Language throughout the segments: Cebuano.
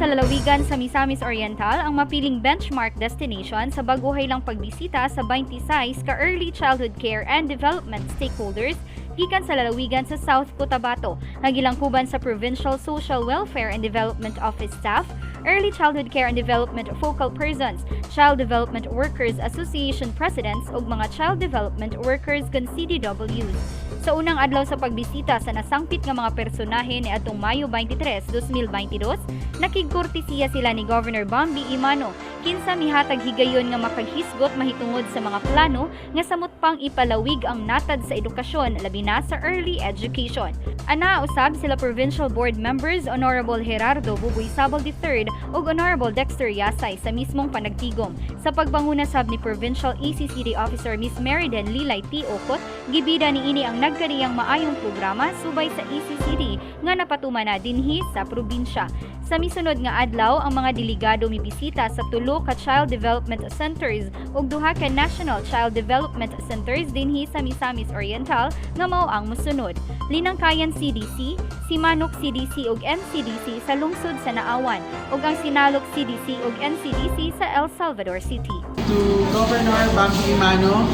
sa lalawigan sa Misamis Oriental ang mapiling benchmark destination sa baguhay lang pagbisita sa 26 ka early childhood care and development stakeholders gikan sa lalawigan sa South Cotabato, nga gilangkuban sa Provincial Social Welfare and Development Office staff, Early Childhood Care and Development focal persons, Child Development Workers Association presidents ug mga Child Development Workers kon CDWs. Sa unang adlaw sa pagbisita sa nasangpit nga mga personahe ni atong Mayo 23, 2022, nakigkortesiya sila ni Governor Bambi Emano, kinsa mihatag higayon nga makaghisgot mahitungod sa mga plano nga samot pang ipalawig ang natad sa edukasyon, labi na sa early education. Ana usab sila Provincial Board members Honorable Gerardo Buboy Sabal III ug Honorable Dexter Yasay sa mismong panagtigom. Sa pagpanguna sab ni Provincial ECCD Officer Miss Meriden Lilay T. Okot, gibida niini ang nagkariyang maayong programa subay sa ECCD nga napatuman na dinhi sa probinsya. Sa misunod nga adlaw, ang mga delegado mibisita sa tulo ka Child Development Centers ug duha ka National Child Development Centers dinhi sa Misamis Oriental nga mao ang mosunod: Linangkayan CDC, Simanok CDC ug NCDC sa lungsod sa Naawan ug ang Sinalok CDC ug NCDC sa El Salvador City. To Governor Bambi Emano,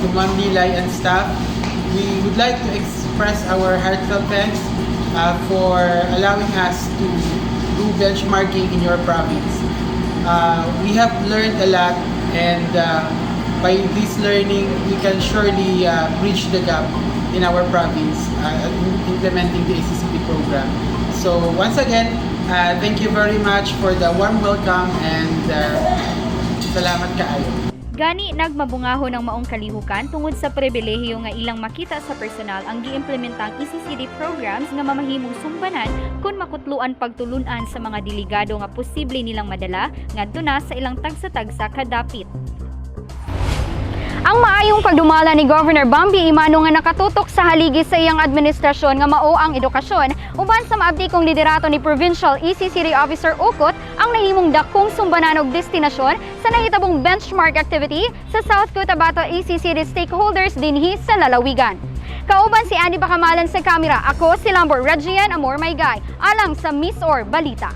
to Ma'am Lilay and staff, we would like to express our heartfelt thanks for allowing us to do benchmarking in your province. We have learned a lot, and by this learning, we can surely bridge the gap in our province in implementing the ECCD program. So once again, thank you very much for the warm welcome and salamat kaayo. Gani nagmabungahon ang maong kalihukan tungod sa pribilehiyo nga ilang makita sa personal ang giimplementang ECCD programs nga mamahimong sumbanan kung makutluan pagtulunan sa mga delegado nga posible nilang madala ngadto na sa ilang tagsa-tagsa kadapit. Ang maayong pagdumala ni Governor Bambi Emano nga nakatutok sa haligi sa iyang administrasyon nga mao ang edukasyon, uban sa maabtikong liderato ni Provincial ECCD Officer Ukot, ang nahimong dakong sumbanan og destinasyon sa nahitabong benchmark activity sa South Cotabato ECCD stakeholders dinhi sa lalawigan. Kauban si Andy Bacamalan sa kamera, ako si Lambor Regian Amor Maygay, alang sa MisOr Balita.